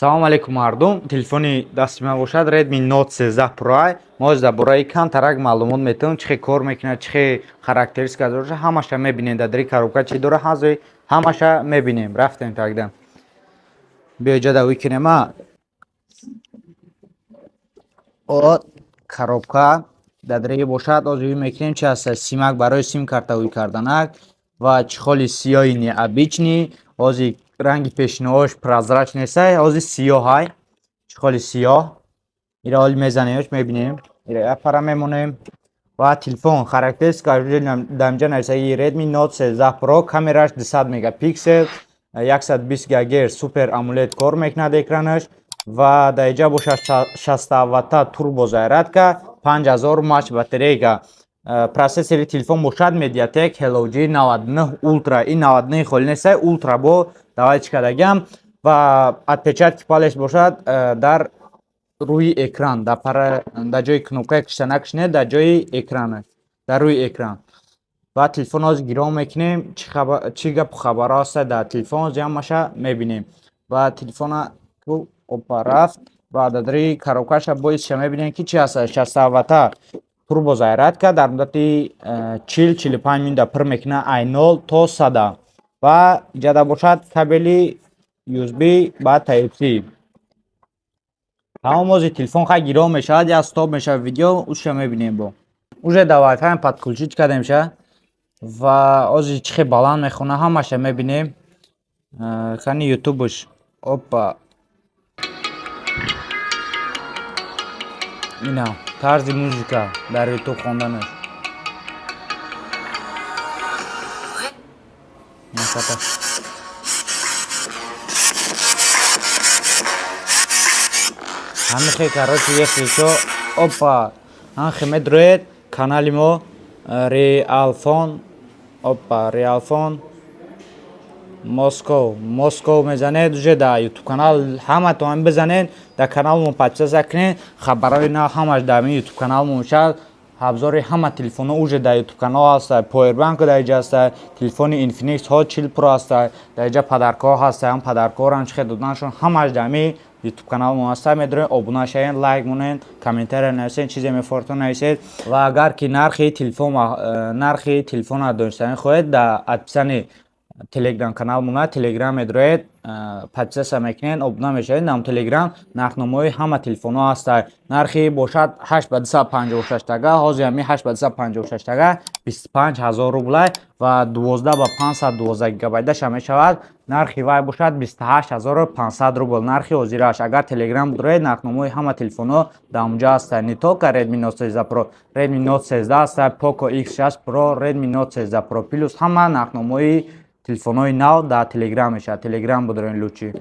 Салому алейкум, мардум. Телефони дасти ман бошад Redmi Note 13 Pro. Мо дар бораи камтарак маълумот метавонем, чӣ хел кор мекунад, чӣ хел характеристика дорад, ҳамаша мебинем. Дар дари коробка чӣ дора, ҳазои ҳамаша мебинем. Рафтем тогда. Биё, иҷа давӣ кунем. А о коробка дар дари бошад, озуӣ мекунем, чи ҳаст: симак барои сим карта ӯй карданак ва чехоли сиёҳи необычный. Ҳози ранги пешинаҳош прозрачный нестай, ҳози сиёҳай, чехоли сиёҳ. Ира ҳоли мезанемш, мебинем. Ира як пара мемонем. Ва телефон характеристика дар инҷа нависаги: Redmi Note 13 Pro, камераш 200 мегапиксел, 120 ГГц Super AMOLED кор мекунад экранаш ва дар инҷа бошад 60 ватта турбо зарядка, 5000 мАч батарейка. Процессори телефон бошад MediaTek Helio G99 Ultra. Ин 99 холи нестай, Ultra бо давай чӣ кардагиам. Ва отпечатки палец бошад дар рӯи экран, дар пара, дар ҷои кнопкаи кишта накишне, дар ҷои экран, дар рӯи экран. Ва телефон ҳозир гирон мекунем, чӣ гапу хабарҳо ҳаста дар телефон, ҳозир ҳамаша мебинем. Ва телефона опа, рафт. Ва дар дари коробкаша боизша мебинем, ки чӣ ҳаста: 60 ватта турбо зарядка, дар муддати 40-45 минута пур мекунад ай 0 то 100. Ва иҷада бошад кабели USB ба Type-C. Тамом, ҳозир телефон хай гирон мешавад, як стоп мешавад видео, уша мебинем. Бо уже дар Wi-Fi подключить кардемша ва ҳозир чӣ хел баланд мехона, ҳамаша мебинем. Кани ютубш? Опа, ина тарзи музыка дар ютуб хонданаш. Ҳамихе, короче, если чо, опа, ҳамихе медроед канали мо Реалфон, опа, Реалфон Москов, Москов мезанед, уже дар ютуб канал ҳаматон бизанед, дар каналмон подписаться кунед. Хабарҳои нав ҳамаш дар ин ютуб каналмон мешавад. Обзори ҳама телефонҳо уже дар ютуб канал ҳаста. Поwerbank дар иҷа ҳаста, телефони Infinix Hot 40 Pro ҳаста, дар иҷа подаркаҳо ҳаста, ҳам подаркаҳоро ҳам чӣ хел доданашон, ҳамаш дар ҳамин ютуб каналмон ҳаста. Медоред, обуна шавед, лайк монед, комментария нависед, чизе мефортон нависед. Ва агар ки нархи телефон, нархи телефонро донистани хоҳед, дар описании телеграм канал монад, телеграм медроед, подписаться мекунед, обуна мешавед. Нам телеграм нархномаҳои ҳама телефонҳо ҳаста. Нархи бошад 8 ба 256 тага, ҳозир ҳамин 8 ба 256 тага 25 ҳазор рублай ва 12 ба 512 гигабайташа мешавад, нархи вай бошад 28 500 рубл, нархи ҳозирааш. Агар телеграм бидроед, нархномаҳои ҳама телефонҳо дар онҷа ҳаста. Не только Redmi Note 13 Pro, Redmi Note 13 ҳаста, Poco X6 Pro, Redmi Note 13 Pro Plus, ҳама нархномаҳои телефонҳои нав дар телеграм мешавад. Телеграм бидроен лучше.